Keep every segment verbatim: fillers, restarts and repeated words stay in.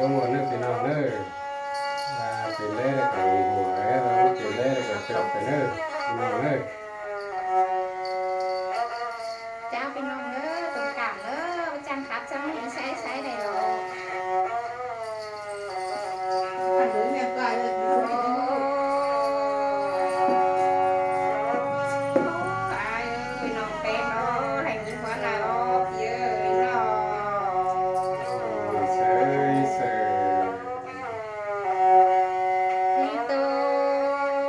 ꞌmưa ꞌnớ ꞌpi ꞌnọng ꞌnớ. À, ꞌpi ꞌlé đảy ꞌcọ ꞌhụ ꞌlé, ꞌpi ꞌlé đảy ꞌcọ chảu ꞌnớ ꞌpi ꞌnọng ꞌnớ. Chao ꞌpi ꞌnọng ꞌnớ, tông cảm ꞌnớ, chắng khắp chắng ꞌmí sai sai đảy lo. Ai ơi, ꞌnọng ꞌpéng lo, hảư ꞌmí khuôn lai lo, ꞌpi ơi lo. Sơi, sơi. ꞌPi ꞌtố,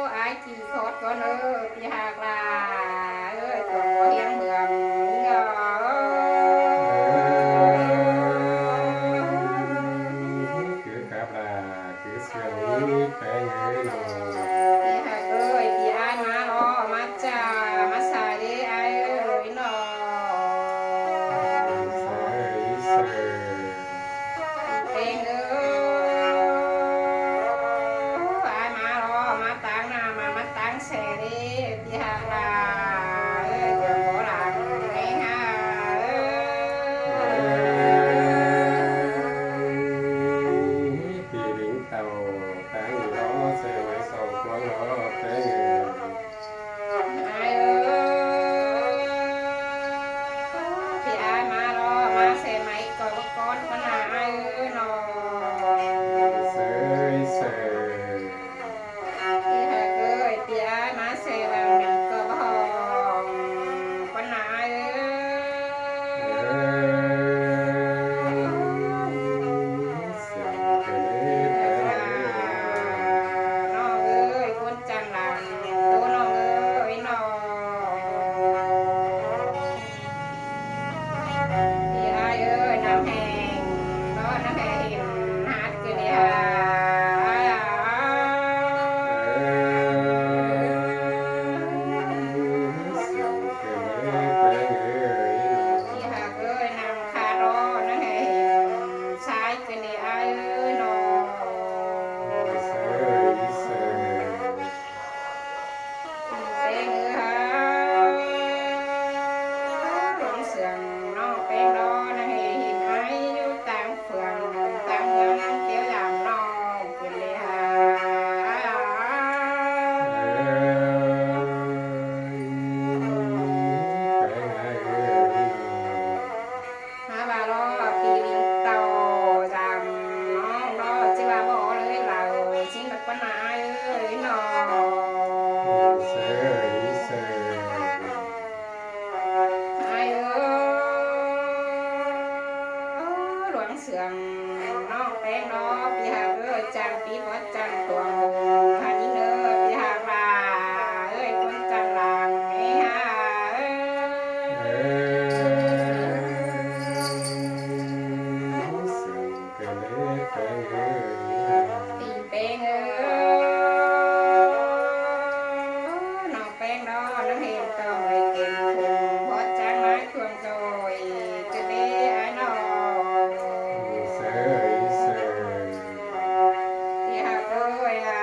ai ꞌchí khót ꞌcốn ꞌnớ, ꞌpi ꞌhặc ꞌlạ ơi, ꞌcốn ꞌcọ hiêng bươn ꞌnớ. Cứ khắp ꞌlạ, cứ siêng ꞌmí ꞌpéng ơi ꞌnọng. ꞌPi ꞌhặc ơi, ꞌpi ai ꞌmá lo, ꞌmá ꞌchạ, ꞌmá sai đé ai ơi ꞌnọng. Sơi, sơi. ꞌPéng ơi, ai ꞌmá lo, ꞌmá táng ꞌnạ, ꞌmá, ꞌmá táng ꞌsê đé, ꞌpi ꞌhặc ꞌlạ ơi, ꞌcốn ꞌcọ lăng ꞌnị hả. Ơi, ꞌpi ꞌlính tàu, táng lo, ꞌsê ꞌmạy sau cuông lo, ꞌpéng ơi. Ai ơi, ꞌpi ai ꞌmá lo, ꞌmá ꞌsê ꞌmạy ꞌcọ báu cón ꞌquá ꞌnạ ai ơi ꞌnọng. Sơi, sơi. ꞌPi ꞌhặc ơi, ꞌpi ai ꞌmá ꞌsê ꞌváng ꞌnị ꞌcọ báu hỏng ꞌquá ꞌnạ ai ơi. Ơi, siêng ꞌcọ đé ꞌpéng ơi. ꞌNọng ơi, ꞌcốn chắng lăng, ꞌtố ꞌnọng ơi ꞌnọng. ꞌPi ai ơi, ꞌnặm hên, ꞌnặm hên hên, hạt cứ đi hả. Ơi, siêng ꞌcọ đé ꞌpéng ơi. ꞌPi ꞌhặc ơi, ꞌnặm khát lo, ꞌnặm hên hên, sai cứ đi ai ơi ꞌnọng. Sơi, sơi. ꞌPéng ơi hả, ꞌluống siêng ꞌnọng ꞌpéng lo, ꞌnặm hên hên ai ꞌnị ꞌtáng phường, ꞌtáng ꞌmướng ꞌnặm tiếu dăm ꞌnọng, cứ đi hả. Ơi, ꞌpéng ai ơi. Hả, ꞌva lo, ꞌpi ꞌlính tàu dăm ꞌnọng lo, ꞌchí ꞌva báu ók ꞌlới ꞌlẹo, ꞌchí ꞌnặm ꞌquá ꞌnạ ai ơi ꞌnọng. Sơi, sơi. Ai ơi, ꞌluống siêng ꞌnọng ꞌpéng lo, ꞌpi ꞌhặc ơi, chắng ꞌpi bót chắng tuông, hả ꞌnị ꞌnớ, ꞌpi ꞌhặc ꞌva ơi, ꞌcốn chắng lăng ꞌnị hả. Ơi, siêng ꞌcọ đé ꞌpéng ơi. ꞌPi ꞌpéng ơi, ꞌnọng ꞌpéng lo, ꞌnặm hên ꞌtoi kên khung, bót chắng ꞌmá cuông ꞌtoi, cứ đi ai ꞌnọng. Sơi, sơi. ꞌPi ꞌhặc ơi hả.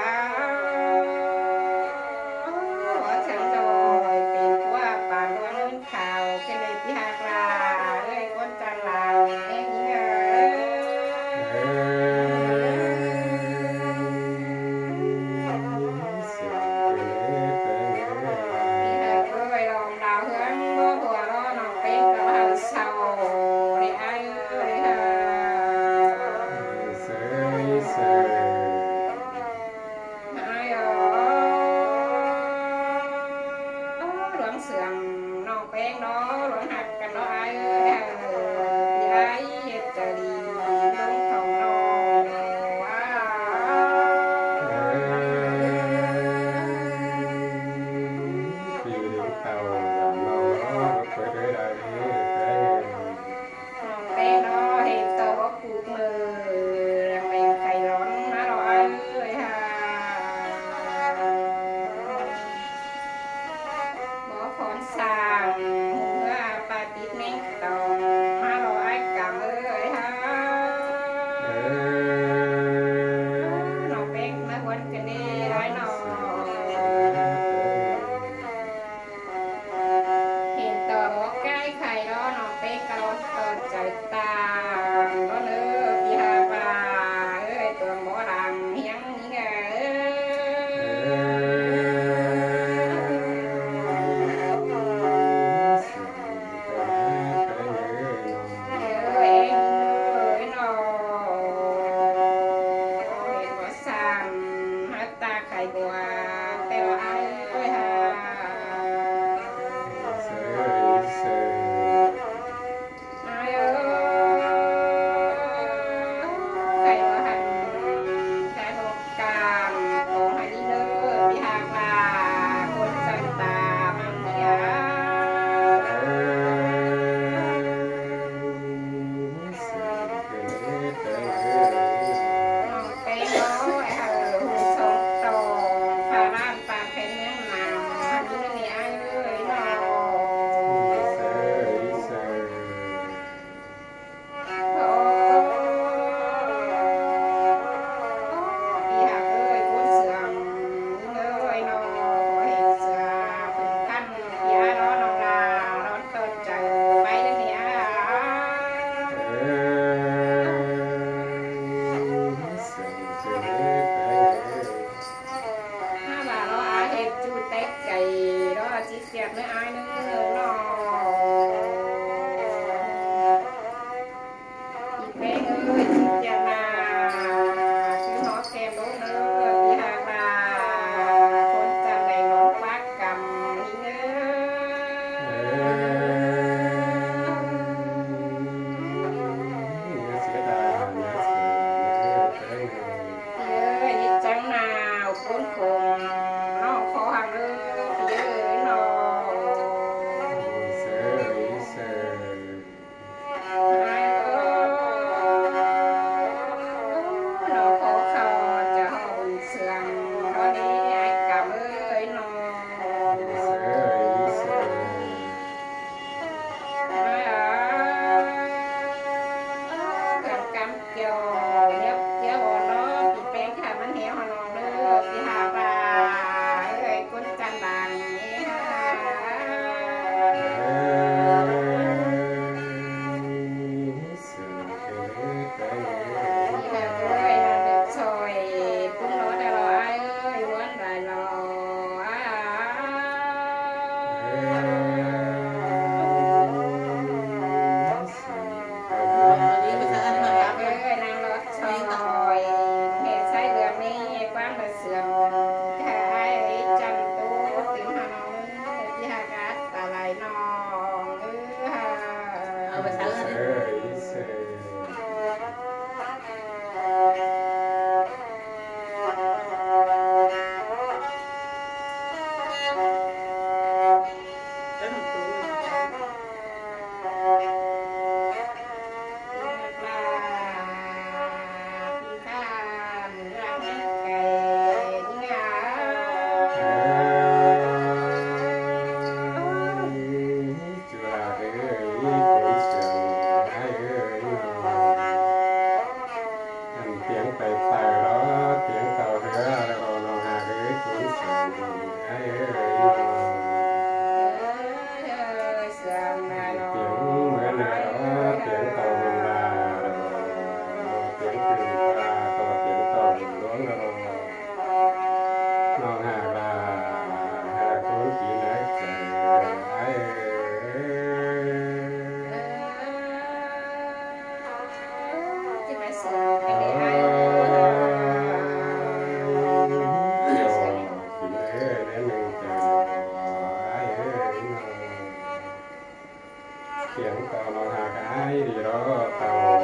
Đi đó tàu,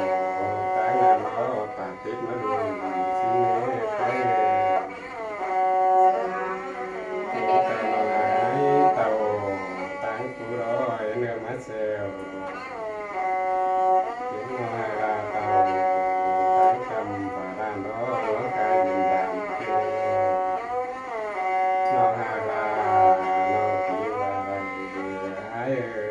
táng ngàn đó, tả tít mất đi, xin mê, tái nghề. Đi tàu mà hái tàu, táng cú đó, em nương mắt xèo. Tiếng nó hai là tàu, táng trăm và đàn đó, nó cái nhìn đàn kia. Nó hai là, nó ký là, ai ơi.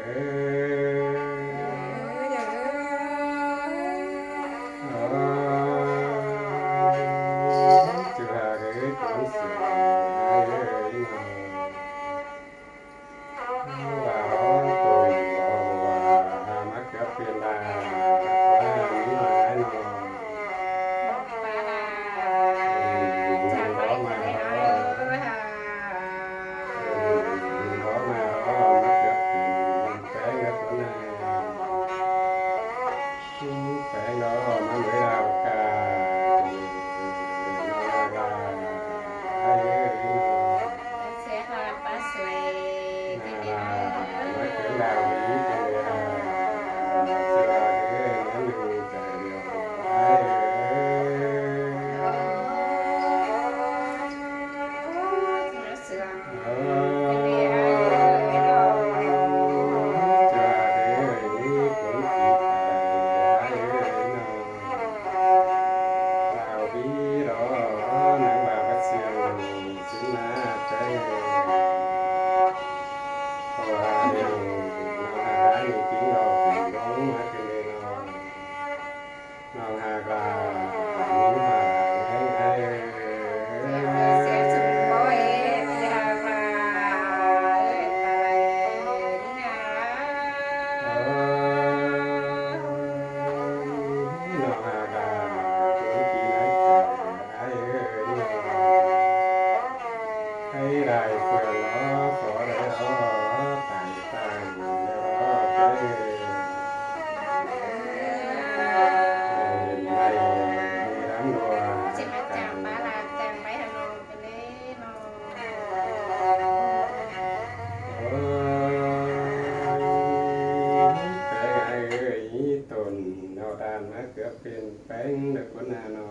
Tổn đào đàn má cướp pên péng được cuốn nà nò.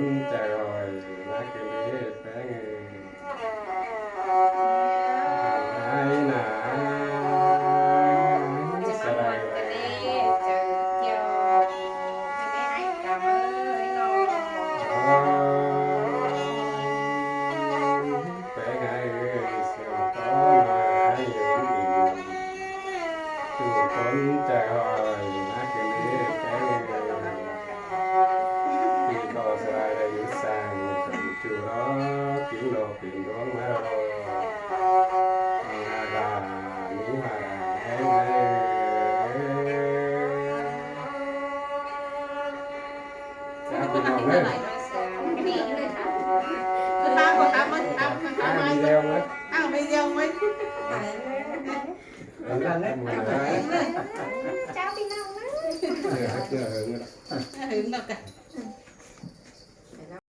Chào hỏi lá cờ lê pé người. Ai nà. Chào hỏi cà lê, chào chiều. Cà lê ai cảm ơn nó. Pé ngái ơi, siêu có mà ai hiểu mình. Chủ con chào hỏi lá cờ lê pé người. Thì có sai đây sang chủ đó, chủ đó. Pin đuống ma lô. Nga gà, ní hoa gà, hé ngai. Chào pin đuống đấy. Cứ tháo, có tháo, có tháo, có tháo. Ai video đấy. Tháo video đấy. Chào pin đuống đấy. Hứng nó cả.